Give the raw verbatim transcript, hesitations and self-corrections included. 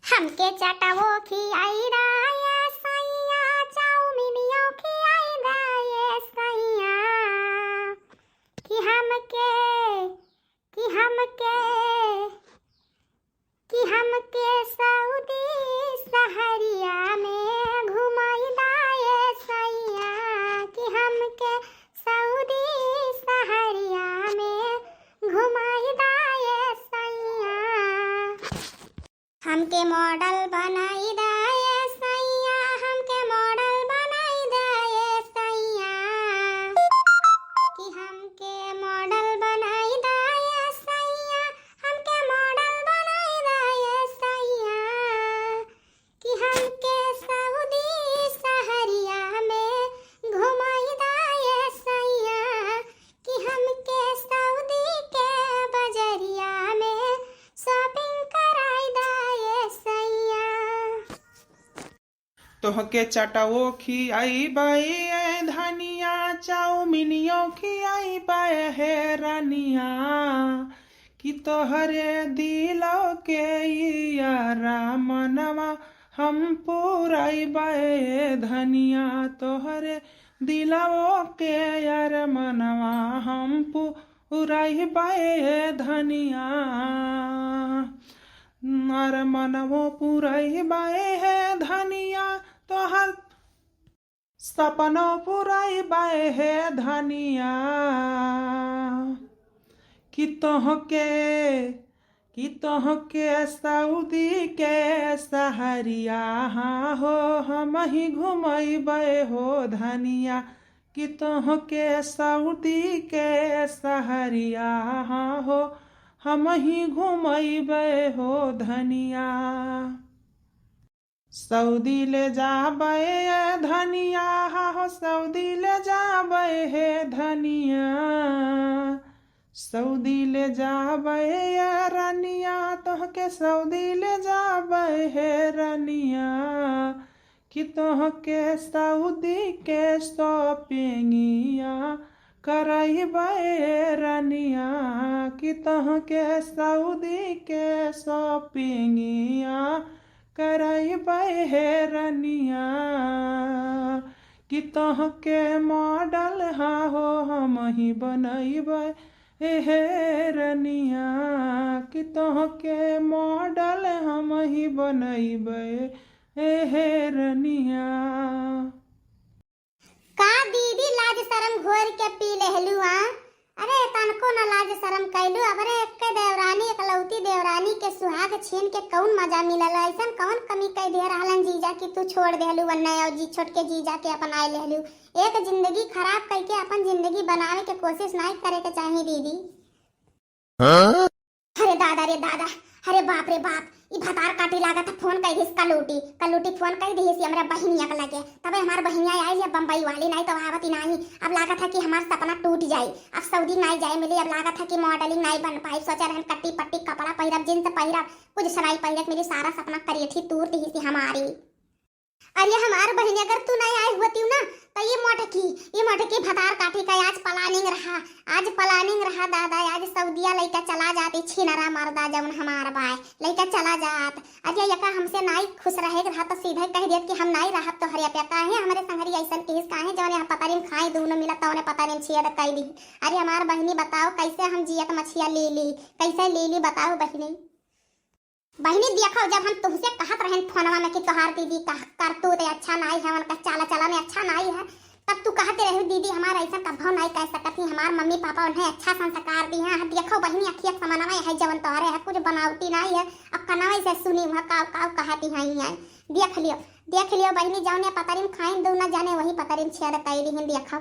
हमके चटवो खियाई दा ए सैया, चाउमीनियो खियाई दा ए सैया, कि हमके, कि हमके, कि हमके सऊदी सहरिया में घुमाई दा ए सैया, कि हमके सऊदी सहरिया में घुमाई दा ए सैया। हमके मॉडल बनाई दा ए सैया, हमके मॉडल बनाई दा ए सैया, कि हमके मॉडल बनाई दा ए सैया, हमके मॉडल बनाई दा ए सैया, कि हमके सऊदी सहरिया में घुमाई दा ए सैया, कि हमके सऊदी के बजरिया में shopping कराई दा ए सैया। तोहके चटवो खियाई बे ए धनिया, चाउमीनियो खियाई बे हे रनिया, कि तोहरे दिलो के इयारा मनवा हम पुराई बे ए धनिया, तोहरे दिलवो के अरमनवा हम पुराई बे ए धनिया, अरमनवो पुराई बे ए धनिया, तोहर सपनो पुराई बे ए धनिया, कि तोहके, कि तोहके सऊदी के सहरिया, हाँ हो, हमही घुमैबे हो धनिया, कि तोहके सऊदी के सहरिया, हाँ हो, हमही घुमैबे हो धनिया। सऊदी ले जाबे ए धनिया, हाँ हो, सऊदी ले जाबे हे धनिया, सऊदी ले जाबे ए रनिया, तोहके सऊदी ले जाबे हे रनिया, कि तोहके सऊदी के शॉपिंगिया करैबे ए रनिया, कि तोहके सऊदी के शॉपिंगिया करैबे हे रनिया, कि तोहके मॉडल, हाँ हो, हमही बनैबे ए हे रनिया, कि तोहके मॉडल हमही बनैबे ए हे रनिया। का दीदी, लाज शरम घोर के पी लेहलू, आ? अरे, तनको न लाज शरम कैलू। अबरे एक देवरानी, एकलौती देवरानी के सुहाग छीन के कौन मजा मिलल? ऐसन कौन कमी कई दे रहलन जीजा कि तू छोड़ देहलू वन्ने और जी, छोटके जीजा के अपनाए लेहलू? एक जिंदगी खराब कइके अपन जिंदगी बनावे के कोशिश नाई करे के चाही दीदी। हाँ? अरे दादा रे दादा, अरे बाप रे बाप, ई भतार काटी लागत है, फोन कई दिस कलूटी, कलूटी फोन कई दिस हमरा बहिनिया के लगे। तबे हमार बहिनिया आई है बम्बई वाली, नाई तो आवत ही नाई। अब लागत है कि हमार सपना टूट जाई, अब सऊदी नाई जाए मिली, अब लागत है कि मॉडलिंग नाई बन पाई। सोचे रहन कट्टी पट्टी कपड़ा पहिरब, जींस पहिरब, कुछ नाई पहिरे के मिली, सारा सपना करियठी तूर दिहिस हमारी। अरे हमार बहिनी, अगर तू नाई आई होती ना, तो ये मोटकी, ये मोटकी भतार काठी का आज प्लानिंग रहा, आज प्लानिंग रहा दादा, आज सऊदिया लइका चला जाती, छिनरा मर्दा जौन हमार बाय, लइका चला जात। अरे यका हमसे नाई खुश रहे के रहा तो सीधे कह देत कि हम नाई रहब तोहरे पे, काहे हमरे संगरी ऐसन किहिस, काहे जौन यहाँ पतरी में खाए दूनो मिला तौने पतरी में छेद कई दी। अरे हमार बहिनी बताओ कैसे हम जियत मछिया ली ली, कैसे ली ली बताओ बहिनी। बहिनी देखो, जब हम तुहसे कहत रहन फोनवा में कि तोहार दीदी का करतूत अच्छा नाई है, उनका चाला चलन अच्छा नाई है, तब तू कहते रहे दीदी हमार ऐसा कभो नाई कह सकत ही, हमार मम्मी पापा उन्हें अच्छा संस्कार दी हैं। देखो बहिनी अखिया समनवा है जवन तोहरे है, कुछ बनावटी नाई है। अब कनवा से सुनी वहाँ काव काव कहती हैं ये। देख लियो, देख लियो बहिनी, जौने पतरी में खाइन दू ना जाने वही पतरी में छेद कई दी हैं। देखो